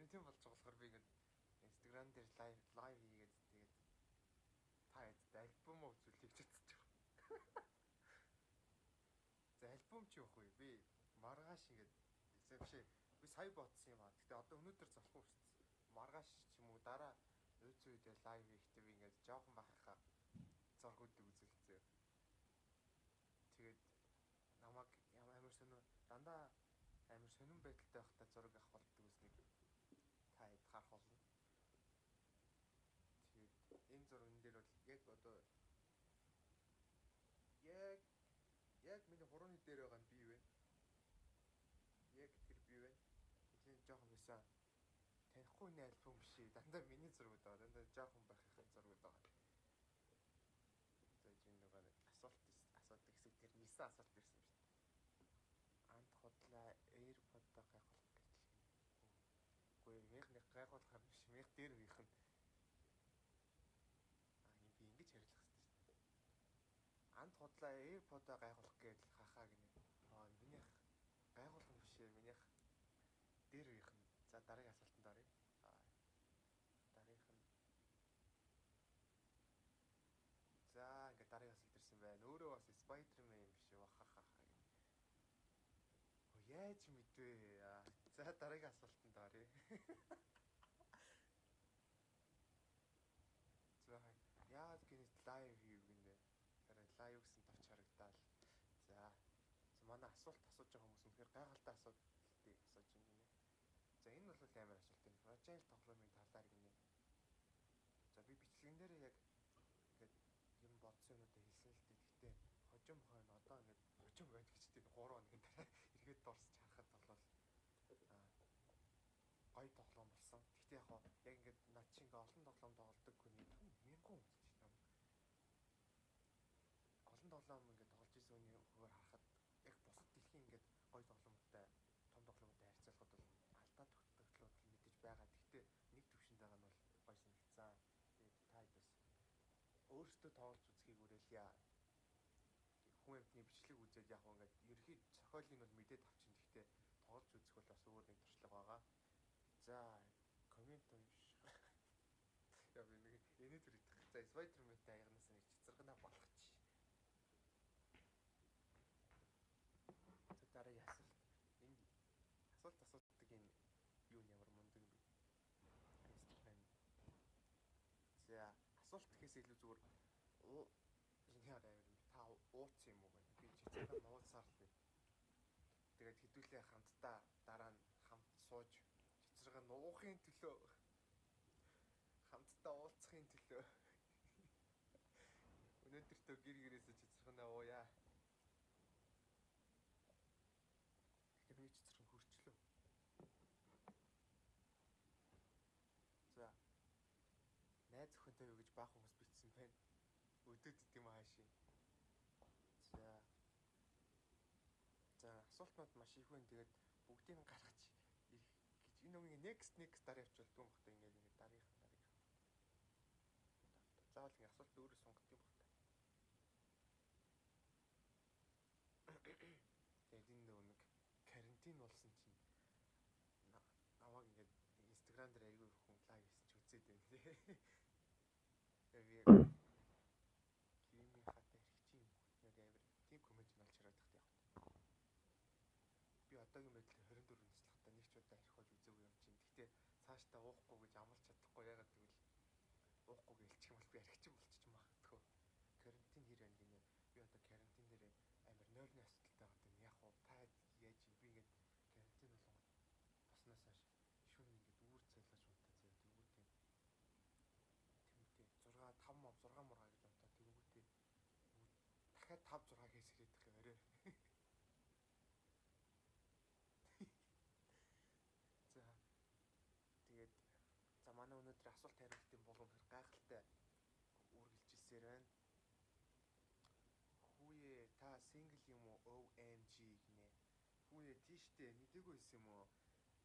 Карантин болж байгаа болохоор би ингээд Instagram дээр live хийгээд тэгээд та хэд альбом үзүүлэх гэж бодож байгаа. За альбом чи явах уу? Би маргааш ингээд биш ээ. Би сая бодсон юм аа. Гэтэ одоо өнөөдөр залахгүй шүү дээ. Маргааш ч юм уу дараа өөцөө үедээ live хийхдээ би ингээд жоохон байхаа зургуудыг үзүүлсэн. Тэгээд намайг амар сонин дандаа амар сонин байдалтай байхдаа зураг авах болдог үснийг та хэд харах болно. Тэгээд энэ зурган дээр бол яг одоо яг миний хурууны дээр байгаа нь би вэ. Яг тэр би вэ. Энэ жоохон байсан. Танихгүй хүний альбом биш ээ. Дандаа миний зургууд байгаа. Дандаа жоохон байхын зургууд байгаа. За энэ нөгөө нэг асуулт асуудаг хэсэг тэр нисэн асуулт ирсэн шүү дээ. Анд худлаа AirPod-о гайхуулах гэж. Үгүй мэх нэг гайхуулах юм биш. Мэх дээр үеийнх нь. Аа юм би ингэж хариулах хэрэгтэй шүү дээ. Анд худлаа AirPod-о гайхуулах гэж хахаа гинэ. Аа минийх гайхуулах юм биш ээ. Минийх дээр үеийнх нь. За дараагийн асуултанд оръё. Аа дараагийнх нь. За ингээд дараагийн асуулт ирсэн байна. Өөрөө бас Spider-Man юм биш үү? Хахахаа гинэ. Оо яаж мэдвэ? За дараагийн асуултанд оръё. За яагаад гинэт live хийв гинэ? Харин live гэсэн товч харагдаал. За манай асуулт асууж байгаа хүмүүс үнэхээр гайхалтай асуултыг асууж юм гинэ. За энэ бол амар асуулт юм. Fragile тоглоомын талаар гинэ. За би бичлэгэн дээр яг ингээд юм бодсон юмнуудаа хэлсэн л дээ. Гэхдээ хожим хойно одоо ингээд хожим хойно гэж тийм 3 хоногийн дараа эргээд дурсаж харахад бол гоё тоглоом болсон. Гэхдээ яг яг ингээд над чи ингээд олон тоглоом тоглодог хүний мянган үзэж байна. Олон тоглоом ингээд тоглож исэн хүний хуваар харахад яг бусад дэлхийн ингээд гоё тоглоомтой том тоглоомтой харьцуулахад бол алдаа тогтолцоод мэдээж байгаа. Гэхдээ нэг төвшөнд байгаа нь бол гоё санагдсан. Тэгээд та хэд бас өөрсдөө тоглож үзхийг уриалъя. Хүн амтны бичлэг үзээд яг ингээд ерөнхий зохиолыг бол мэдээд авчин. Гэхдээ тоглож үзэх бол бас өөр нэг туршлага байгаа. За коммент унш. Яа би нэг энэ төр идэх. За Spider-Man-тэй аягнаас нэг цэцэргэнэ болгоч. За дараагийн асуулт. Энэ асуулт асуудаг энэ юу нь ямар мундаг юм бэ? Instagram. За асуулт гэхээс илүү зүгээр энэ яар амар юм. Та ууцсан юм уу гэнэ. Би цэцэргэн нууцсаар л байна. Тэгээд хэдүүлээ хамтдаа дараа нь хамт сууж цэцэргэн нуухын төлөө хамтдаа уулзахын төлөө өнөөдөртөө гэр гэрээсээ цэцэргэнээ ууя. Гэхдээ миний цэцэрхэн хөрчлөө. За найз охинтой юу гэж баах хүмүүс бичсэн байна. Өдөөд идэм хаашийн. За. За асуултнууд маш их байна. Тэгээд бүгдийг нь гаргаж ирэх гэж энэ нэг next дараа явуулдгүй юм бах та ингээд ингээд дараагийнх нь дараагийнх. Заавал ингээд асуулт өөрөө сонгох юм бах та. Тэгээд энэ нөгөө нэг карантин болсон чинь намайг ингээд Instagram дээр айгүй хүн live хийсэн чи үзээд байна тий. Тэгээ би геймийн хатай хэрэг юм яг амар тийм коммент нь олж хараад тахт яг. Би одоогийн байдлаар 24 наслахтаа нэг ч удаа хэрэг хож үзээгүй юм чинь. Гэхдээ цаашдаа уухгүй гэж амлаж чадахгүй ягаад гэвэл уухгүй гэлчих юм бол би архичин болчих магадгүй. Карантин хэр байна гинэ. Би одоо карантин дээр амар нойрны асуудалтай байгаа юм. Яг уу та яаж би ингээд карантин болгоод боснаас хойш шүн ингээд үүр цайлгаж унтаа заяа тэгүүтэй. Тэмтэй 6 5 мав 6 мургаа гэж унтаа тэгүүтэй. Дахиад 5 6 гэж сэрээд их орой. За тэгээд за манай өнөөдөр асуулт хариултын болон хэр гайхалтай үргэлжилсээр байна. Хүүе та single юм уу OMG гинэ. Хүүе тийштэй мэдээгүй байсан юм уу?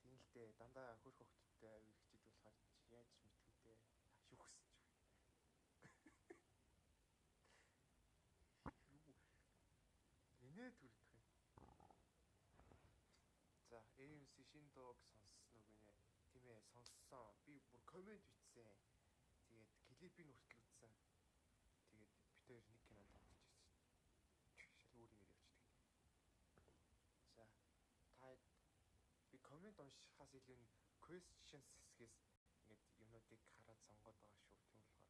Тийм л дээ дандаа хөрх хөгтөдтэй үргэлжиж болохоор яаж мэдгүй дээ. Юу гэсэн чи. Юу? Инээ төрдөх юм. За AMC шинэ дууг сонссон уу гинэ. Тийм ээ сонссон. Би бүр comment бичсэн. Тэгээд клипийг хүртэл үзсэн. Тэгээд бид хоёр нэг кинонд тоглож ирсэн шүү дээ. Шал өөр юм яриа явчихдаг. За та би comment уншихаас илүү questions хэсгээс ингээд юмнуудыг хараад сонгоод байгаа шүү. Тийм болохоор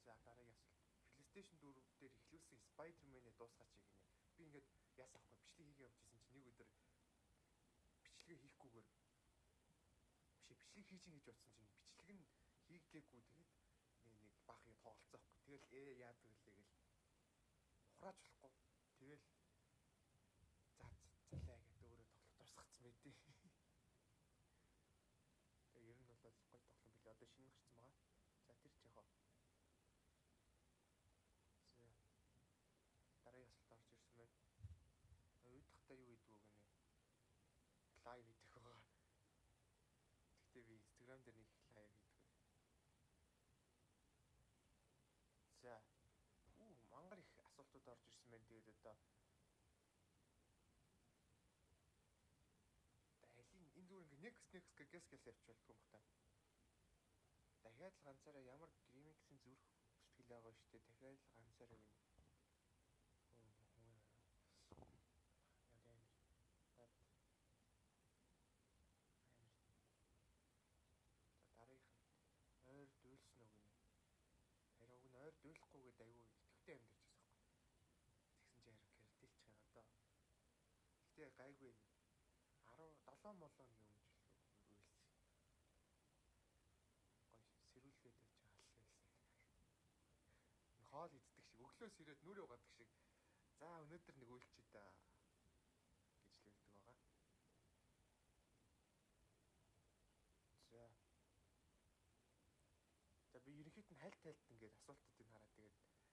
за дараагийн асуулт. PlayStation 4 дээр эхлүүлсэн Spider-Man-ыг дуусгаач гинэ. Би ингээд яасан ахгүй бичлэг хийгээ явж исэн чинь нэг өдөр бичлэгээ хийхгүйгээр биш, бичлэг хийж ин гэж бодсон чинь бичлэг нь хийгдээгүй, тэгээд нэг баах юм тоглолцоо байхгүй. Тэгэл яадаг лээ гэл ухрааж болохгүй. Тэгэл за залаа гэдэг өөрөө тоглох дуусгацсан байдیں۔ Тэгээ ер нь бол гоё тоглоом билээ. Одоо шинэ гарсан байгаа. За тэр ч яхаа. За дараагийн асуулт орж ирсэн байна. Уйдахтаа юу хийдэг вэ гэнэ? Live хийдэг байгаа. Гэхдээ би Instagram дээр нэг их live хийдэг. За. Мангар их асуултууд орж ирсэн байна. Тэгээд одоо алийн энэ зүгээр ингээ next next гэх гэс гэс явчих болдгоо юм бах та. Дахиад л ганцаараа ямар Grimix-ийн зүрх бэлтгэл байгаа шүү дээ. Дахиад л ганцаараа гинэ. Яг амар. Над амар. За дараагийнх нь ойр дуйлсан уу гинэ. Харин уг нь ойр дуйлахгүйгээд айгүй идэвхтэй амьдарч байсан байхгүй. Тэгсэн чинь харин карантинлчих юм одоо. Гэтэ гайгүй 17 молоо нэг юм жил уйлсан. Гой сэрүүлгээд байж байгаа л байсан. Хоол иддэг шиг өглөө сэрээд нүрээ угаадаг шиг за өнөөдөр нэг уйлчих да гэж л хэлдэг байгаа. За. За би ерөнхийд нь хальт хальт ингээд асуултуудыг хараад тэгээд ингээд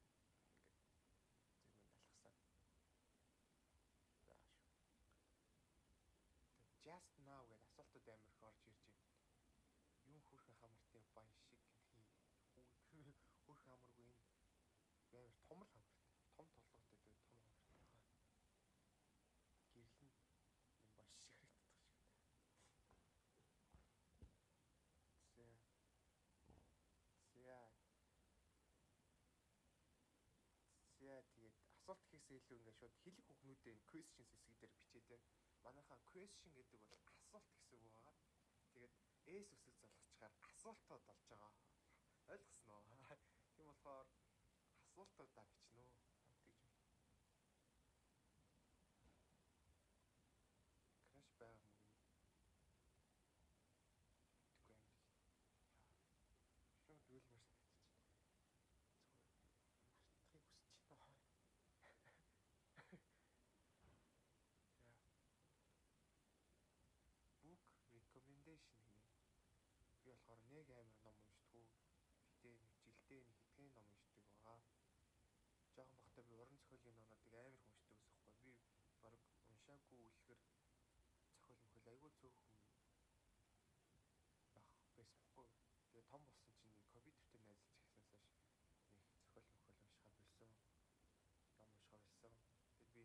зөв юм алгасан. За шүү. Just now гэдэг асуултууд амар их орж ирж байна. Юм хөөрхөн хамартай баян шиг гинхий хөөрхөн хамаргүй энэ амар том л хамартай. Том толгойтой тэгээд том хамартай байгаа. Гэрэл нь юм баян шиг харагддаг шиг. За. За. За тэгээд асуулт гэхээс илүү ингээд шууд хэлэх үгнүүдээ энэ questions хэсэг дээр бичээд байна. Манайхаа question гэдэг бол асуулт гэсэн үг байгаа. Тэгээд S үсэг залгачаар асуултууд болж байгаа. Ойлгосноо? Тийм болохоор асуултуудаа бичнэ үү? Тэгж байна. Crush байгаа мөн гинэ. Тэгэхгүй амар. Шууд уйлмаар санагдчих. Зүгээр мартахыг хүсэж байна. За. Book recommendation гинэ. Би болохоор нэг амар ном уншдаггүй. Гэтэ нэг жилдээ нэг хэдхэн ном уншдаг байгаа. Жохон бахта би уран зохиолын номнуудыг амар их уншдаг гэсэн байхгүй. Би баг уншаагүй үлгэр зохиол мөхөл айгүй цөөхөн байх байсан байхгүй. Тэгээ том болсон чинь компьютертэй найзалж эхэлсэнээс хойш нэг зохиол мөхөл уншихаа болсон. Ном уншихаа болсон. Тэгээд би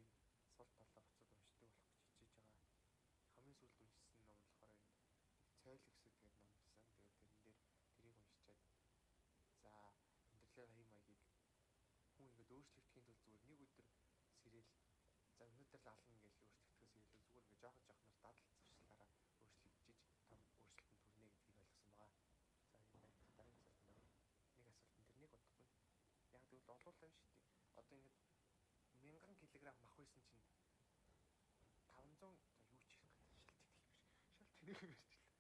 сул талаа буцаад уншдаг болох гэж хичээж байгаа. Хамгийн сүүлд уншсан ном болохоор энэ Цойлогсод гэдэг ном байсан. Тэгээд тэрэн дээр тэрийг уншичаад за амьдралын хаяг маягийг хүн ингээд өөрчлөгдөхийн тулд зүгээр нэг өдөр сэрэл за өнөөдөр л ална гэж өөрчлөгдөхөөс илүү зүгээр ингээд жоохон жоохноор дадал зуршлаараа өөрчлөгдөж том өөрчлөлтөнд хүрнэ гэдгийг ойлгосон байгаа. За юм байна. Дараагийн асуулт нь нэг асуултан тэр нэг удахгүй. Яг тэгвэл олуулаа шүү дээ. Одоо ингээд 1000 кг мах байсан чинь 500 за юу ч ярих гэдэг шал тэнэг юм шиг. Шал тэнэг юм ярьчлаа.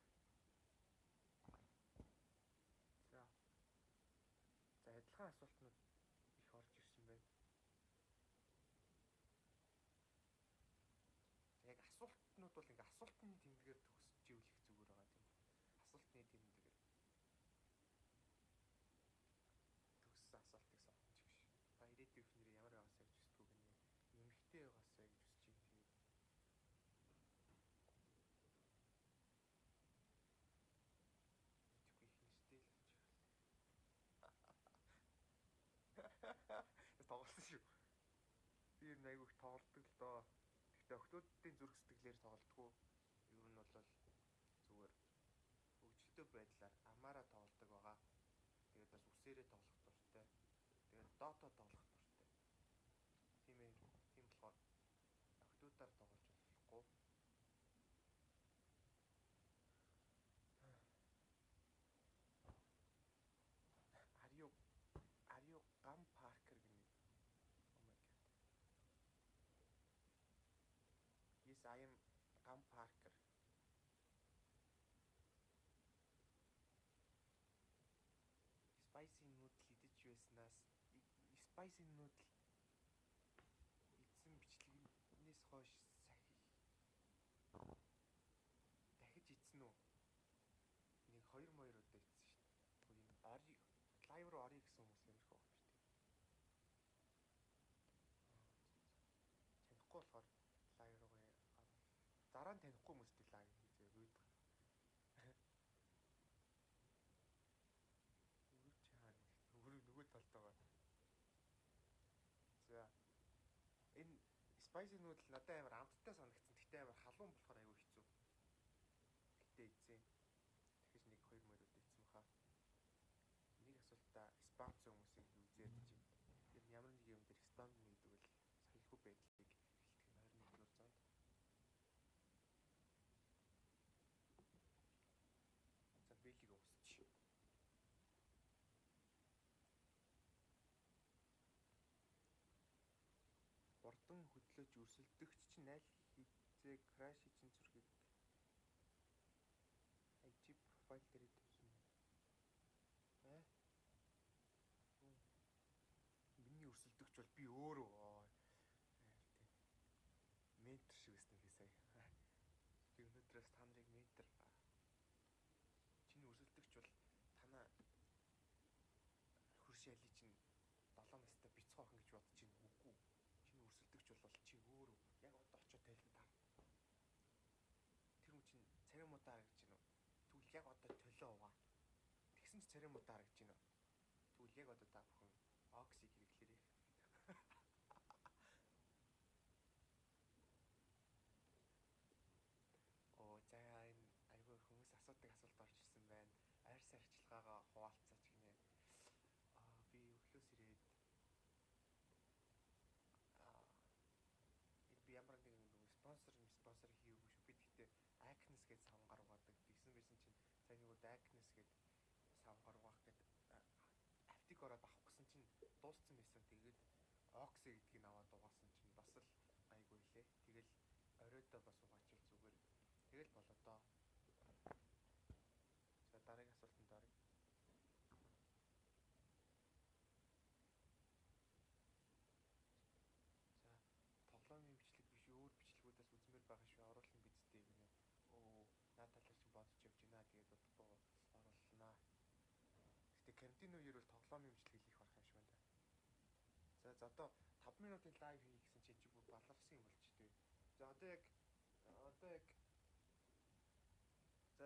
За. За адилхан асуултнууд их орж ирсэн байна. За яг асуултнууд бол ингээ асуултны тэмдгээр төгсөж ивэл их зүгээр байгаа тийм. Асуултны тэмдгээр төгссөн асуултыг сонгоч гэж. Та ирээдүйн эхнэрээ ямар байгаасаа гэж хүсдэг вэ гэнэ? Эмэгтэй байгаасаа гэж хүсэж байна. Тэгээд мэдэхгүй их нэртэй л болж байгаа. Тоглосон шүү. Би ер нь айгүй их тоглодог л доо. Гэхдээ охтуудын зүрх сэтгэлээр тоглодгоо. Ер нь байдлаар амаараа тоглодог байгаа. Тэгээд бас үсээрээ тоглох дуртай. Тэгээд Dota тоглох дуртай. Тийм ээ. Тийм болохоор охидуудаар тоглож болохгүй. Are you Gam Parker гэнэ? Oh my god. Yes, I am Gam Parker. Spicy noodle идэж байснаас spicy noodle идсэн бичлэгнээс хойш сахи дахиж идсэн үү? Нэг 2 моёр удаа идсэн шүү дээ. Энэ ори live руу орё гэсэн хүмүүс ямар их байгаа юм шүү дээ. Танихгүй болохоор live руугаа дараа нь танихгүй хүмүүстэй live хийзээ уйдах. Өрөв чи хаана? Өрөв нөгөө талд байгаа. За. Энэ spicy noodle надад амар амттай санагдсан. Гэхдээ амар халуун болохоор аюу хэцүү. Гэхдээ идсэн. Дахиж нэг 2 морь удаа идсэн баха. Нэг асуултаа spam цсан хүмүүсийг үзээд чинь. Тэр нь ямар нэг юм дээр spam гэдэг бол соёлгүй байдлыг хэлдэг нь 21-р зуунд. За, бэлиг өмсч. Хурдан хөдлөж өрсөлдөгч чинь аль хэзээ crush чинь зүрхийг IG profile дээр тавьсан. Э? Миний өрсөлдөгч бол би өөрөө. Тийм. Ментор шиг байсан би сая. Би өнөөдрөөс та нарыг ментор. Чиний өрсөлдөгч бол танаа хөрш яли чинь 7 настай бяцхан охин гэж бодож чинь үгүй. Чиний өрсөлдөгч бол чи өөрөө. Яг одоо очиод тайлан таар. Тэр хүн чинь царай муудаа харагдаж байна уу? Тэгвэл яг одоо толио угаа. Тэгсэн ч царай муудаа харагдаж байна уу? Тэгвэл яг одоо та бүхэн оксиг хэрэглээрэй. Оо, за, энэ айгүй хүмүүс асуудаг асуулт орж ирсэн байна. Ойр сарчилгаагаа хуваалцаач гинэ. Аа, би өглөөс ирээд аа энэ би ямар нэгэн нэг спонсор хийгээгүй шүү. Би тэгтээ Acnes гэж савнгаар угаадаг. Тэгсэн байсан чинь сая нэг удаа Acnes гэж савнгаар угаах гээд аптек ороод авах гэсэн чинь дууссан байсан. Тэгээд Oxy гэдгийг аваад угаасан чинь бас л гайгүй лээ. Тэгэл оройдоо бас угаачвал зүгээр. Тэгэл болоо доо. За, дараагийн асуултанд оръё. За, тоглоомын бичлэг биш, өөр бичлэгүүдээс үзмээр байгаа шүү. Оруулна биз дээ гинэ. Оо, наад талаар чи бодож явж байна. Тэгээд удахгүй оруулнаа. Гэтэ карантин үеэр бол тоглоомын бичлэг хийх барах юм шиг байна. За, одоо 5 минутын live хийх гэсэн чи бүр баларсан юм болч тээ. За, одоо яг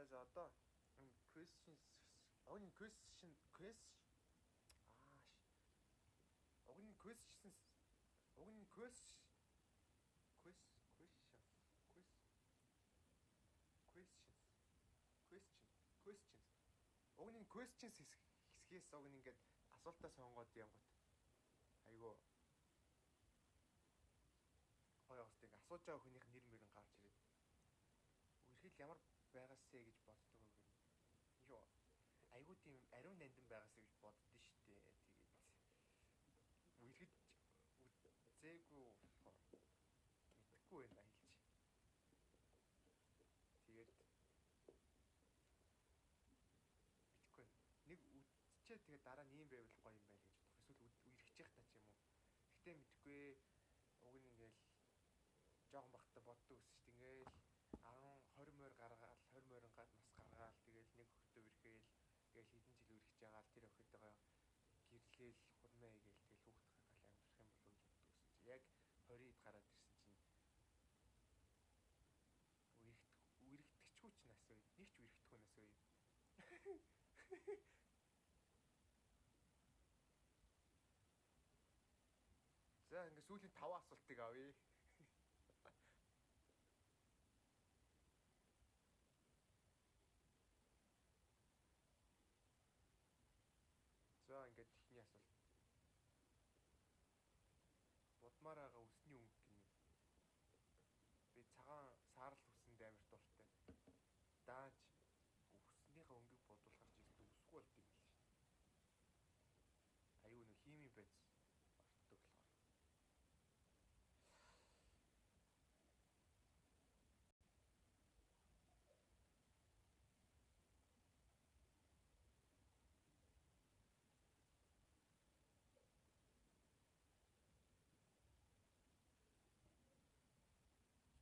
за, одоо questions, уг нь question question аа уг нь questions, уг нь questions questions questions question questions, уг нь questions хэсгээс уг нь ингээд асуултаа сонгоод явгот айгу гоё бас ингээ асууж байгаа хүнийх нэр мөрөн гарч ирээд үерхэл ямар байгаасэ гэж боддог юм гэнэ. Йоо, айгуу тийм ариун нандин байгаасэ гэж боддоо штэ. Тэгээд үерхэж үзээгүй болохоор мэдэхгүй байна аялж. Тэгээд мэдэхгүй байна. Нэг үдчээ тэгээд дараа нь ийм байвал гоё юм байл гэж бодох. Эсвэл үерхэж явах та ч юм уу. Гэтэ мэдэхгүй. Уг нь ингээл жоохон бахта боддог гэсэн шүү дээ. Ингээл 10 20 морь гаргаал, 20 морин гад нас гаргаал, тэгэл нэг охидоо үерхээл, тэгэл хэдэн жил үерхэж байгаа л тэр охидоогоо гэрлээл хурмаа гээл тэгэл хүүхд гаргаал амьдрах юм болов гэж боддог гэсэн чи яг 20-д гараад ирсэн чинь үерхдэгчгүй ч нас үе. Нэг ч үерхдэггүй нас үе. За, ингээ сүүлийн 5 асуултыг авъя. Хими бодис ордог болохоор.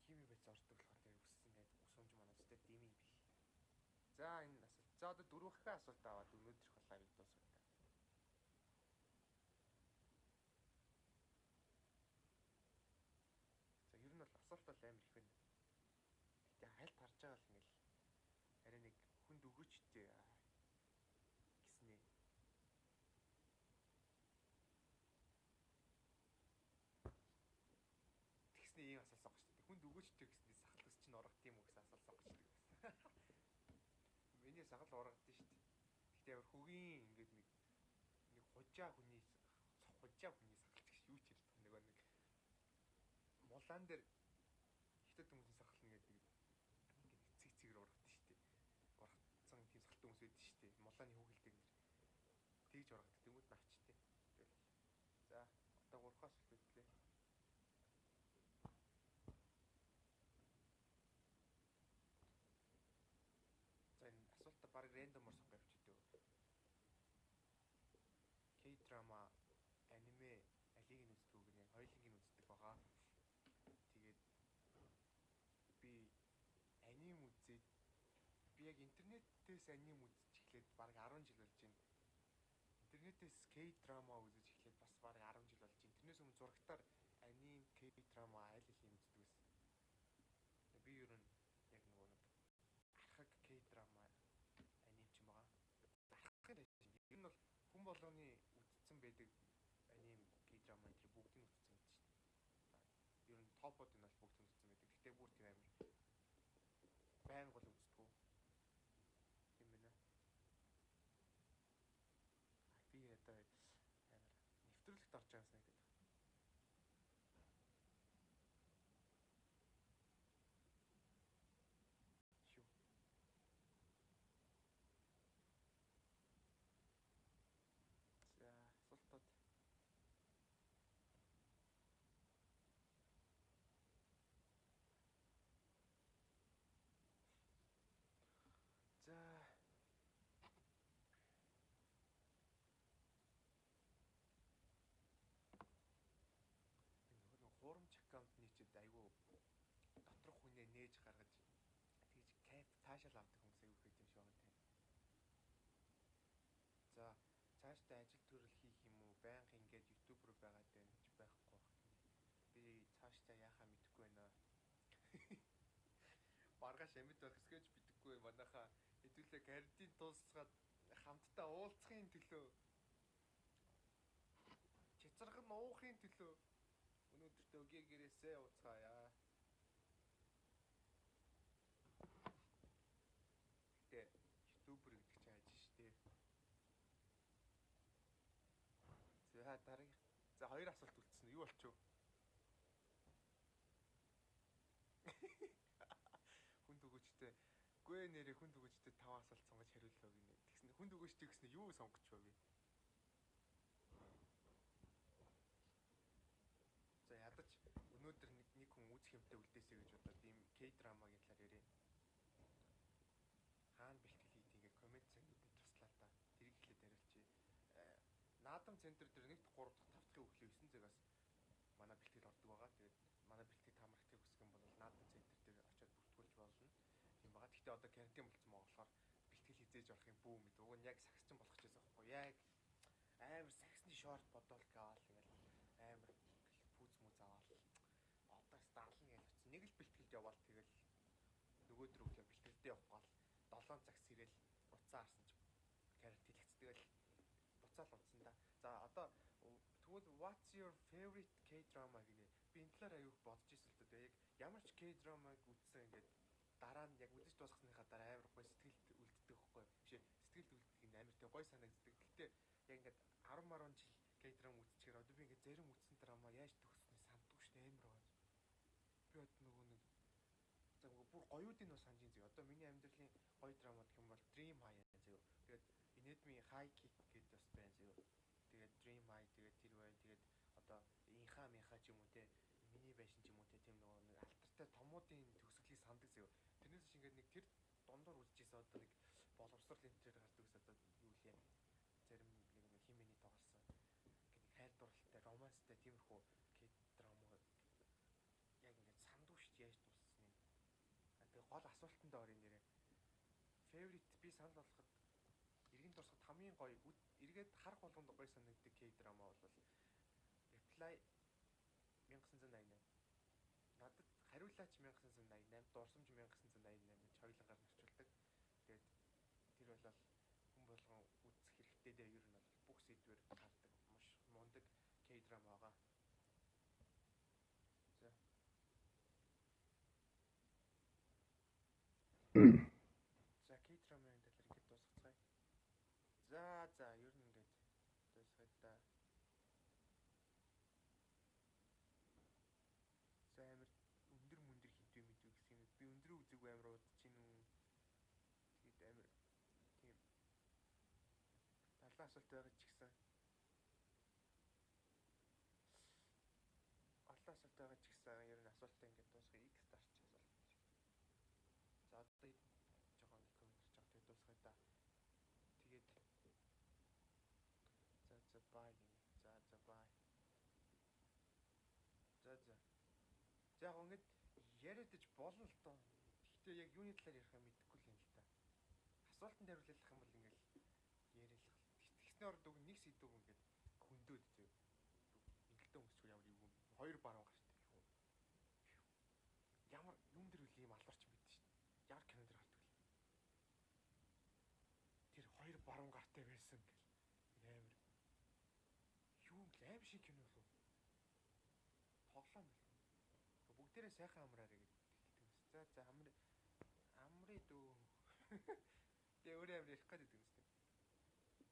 Хими бодис ордог болохоор тэр үссэн ингээд ус унж манаж тэ дими биш. За энэ асуулт. За одоо дөрөвхөн асуулт аваад өнөөдрөх live-ыг дуусгая. За ер нь бол асуулт бол амар их байна. Гэтэ хальт харж байгаа л ингээл арай нэг хүнд өгөөчтэй гэснээ. Тэгснээ ийм асуулт сонгочтой. Хүнд өгөөчтэй гэснээ сахал ус чинь ургад юм уу гэсэн асуулт сонгочдөг байсан. Миний сахал ургадсан шүү дээ. Гэтэ амар хөгийн ингээд нэг нэг хужаа хүний сахал ч гэж юу ч ярьдаг нөгөө нэг мулаан дээр хятад хүмүүсийн сахал ингээд нэг ингээд цэг цэгэр ургадсан шүү дээ. Ургацсан тийм сахалтай хүмүүс байдаг шүү дээ. Мулааны хүүхэлдэг нэр. Тэгж ургадаг. Тэнгүүд навчтэй. Тэгэл. За одоо гурван асуулт үзлээ. За энэ асуултаа баг random оор сонгоо явчихдаг. K-drama, аниме алийг нь үздэг гэнэ? Хоёуланг нь үздэг байгаа. Тэгээд би аним үзээд би яг интернетээс аним үзэж эхлээд бараг 10 жил болж байна. Интернетээс K-drama үзэж эхлээд бас бараг 10 жил болж байна. Тэрнээс өмнө зурагтаар аним, K-drama аль алийг үздэг байсан. Би ер нь яг нөгөө нэг архаг K-drama аним ч юм байгаа. Архаг нь ер нь бол хүн болгоны үзсэн байдаг аним, K-drama энэ төр бүгдийг үзсэн гэдэг шүү дээ. Ер нь топод нь бол бүгдийг үзсэн байдаг. Гэтэ бүр тийм амар байнга бол үздэг. Тийм байна. Би одоо амар нэвтрүүлэгт орж байгаа юм санагдаад байна. Шүү. За асуултууд. За энэ нөгөө хуурамч аккаунт нийчээд айгүй доторх хүнээ нээж гаргаж тэгж кайф таашаал авдаг хүмүүс айгүй их юм шиг байгаа юм. За цаашдаа ажил төрөл хийх юм уу? Байнга ингээд YouTube руу байгаад байна гэж байхгүй байх гинэ. Би цаашдаа яхаа мэдэхгүй байна. Маргааш амьд байх эсгэж бидэхгүй манайхаа хэдүүлээ карантин дуусгаад хамтдаа уулзахын төлөө чицраг нь уухын төлөө өнөөдөртөө өгийн гэрээсээ ууцгаая. Гэтэ ютубер гэдэг чинь ажил шүү дээ. За дараагийн. За хоёр асуулт үлдсэн. Юу болчих вэ? Хүнд өгөөчтэй. Гүй нэрээ хүнд өгөөчтэй 5 асуулт сонгож хариулаа гинэ. Тэгсэн хүнд өгөөчтэй гэснэ юу сонгоч вэ би? За ядаж өнөөдөр нэг хүн үзэх юмтай үлдээсэй гэж бодоод ийм K-drama-гийн талаар яриа. Хаана бэлтгэл хийд ингээд коммент цангууд нь туслаа та. Тэрийг эхлээд хариулчих. Наадам центр дээр 1 дахь 3 дахь 5 дахь өглөө 9 цагаас манай бэлтгэл ордог байгаа. Тэгээд манай бэлтгэл таамрахтыг хүсэх юм бол Наадам центр дээр очиод бүртгүүлж болно. Тийм байгаа. Гэхдээ одоо карантин болцсон байгаа болохоор бэлтгэл хизээж орох юм бүү мэд. Уг нь яг сагсчин болох гэсэн байхгүй яг амар сагсны шорт бодоол гаал ингээл амар пүүз мүз аваал одоо даална гэж очсон. Нэг л бэлтгэлд яваал тэгэл нөгөөдөр өглөө бэлтгэлдээ явах гал 7 цаг сэрэл уцаа харсан чи карантинлэгц тэгэл буцаал утсан да. За одоо тэгвэл what's your favorite K-drama гинэ. Би энэ талаар аюух бодож ирсэн л дээ. Яг ямар ч K-drama-г үзсэн ингээд дараа нь яг үзэж дуусгасныхаа дараа амар гой сэтгэлд үлддэг байхгүй. Биш ээ, сэтгэлд үлддэг нь амар тийм гой санагддаг. Гэтэ яг ингээд 10 10 жил K-drama үзчихээр одоо би ингээд зарим үзсэн драма яаж төгссөнийг санддаггүй шнэ амар байгаа. Би одоо нөгөө нэг за бүр гоёудын нь санаж ин зөө. Одоо миний амьдралын гоё драма гэх юм бол Dream High зөө. Тэгээд Инедми High Kick гэдэг бас байна зөө. Тэгээд Dream High тэгээд тэр байна. Тэгээд одоо Инха Минха ч юм уу те, Миний байшин ч юм уу те, тийм нөгөө нэг алтартай томуудын төгсгөлийг сандаг зөө. Тэрнээс ч ингээд нэг тэр дундуур үзчихсэн одоо нэг боловсрол энэ төр гардаг ус одоо юу лээ. Зарим нэг хин миний тоглосон. Ингээд нэг хайр дурлалтай, романстай тиймэрхүү K-драма яг ингээд сандуу шүү яаж дууссаныг. Тэгээ гол асуултанд орё нэрээ. Favorite би санал болгоход эргэн дурсахад хамгийн гоё эргээд харах болгонд гоё санагддаг K-драма бол Reply 1988. Надад хариулаач 1988, дурсамж 1988 гэж хоёулангаар нарчуулдаг. Тэгээд тэр бол хүн болгон үзэх хэрэгтэй дээ. Ер нь бол бүх сэдвэр гардаг маш мундаг K-драма байгаа. За. За K-драмын талаар ингээд дуусгацгаая. За за ер нь ингээд дуусгая да. За амар өндөр мөндөр хідвэ мэдвэ гэсэн юм. Би өндрөө үзег амар удаж гин үү. Тэгээд амар тийм далайн асуулт байгаа ч гэсэн олон асуулт байгаа ч гэсэн ер нь асуултаа ингээд дуусгая. X дарчих асуулт. За одоо жоохон нэг коммент гарч байгаа тэгээд дуусгая да. Тэгээд за за бай гинэ. За за бай. За за. За яг ингээд яриад ич болно л доо. Гэхдээ яг юуны талаар ярих юм мэдэхгүй л юм л та. Асуултанд хариулах юм бол ингээд яриад л. Тэгснээр орд үг нэг сэдв ингээд хөндөд зөө. Ингэлтэн өмсчгүй ямар юм хоёр баруун гартай юм. Ямар юм дэр үл ийм алуурч мэдэн шүү дээ. Ямар кинон дэр гардаг вэ? Тэр хоёр баруун гартай байсан гэл. Нэг амар юу юм аим шиг кино болов. Тоглоом болов. Бүгдээрээ сайхан амраарай гэж хэлдэг юм. За за амрыг дөө. Тэгээ өөрөө амир ярих гэдэг юм зү.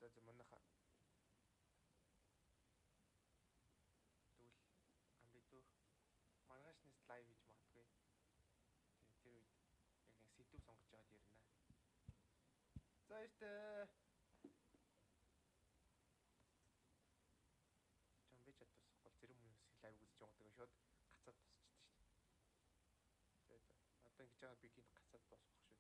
За за манайха. Тэгвэл амрыг дөө. Маргаашнаас лайв хийж магадгүй. Тэгээ тэр үед яг нэг сэдв сонгож аваад ярина. За баяртай. Чам би чадварсахгүй зэрэг хүмүүс лайв үзэж байгаа гэдэг шууд гацаад дуусчихдаг шүү дээ. За за. Одоо ингэж байгаа би гинт гацаад дуусгах шүү.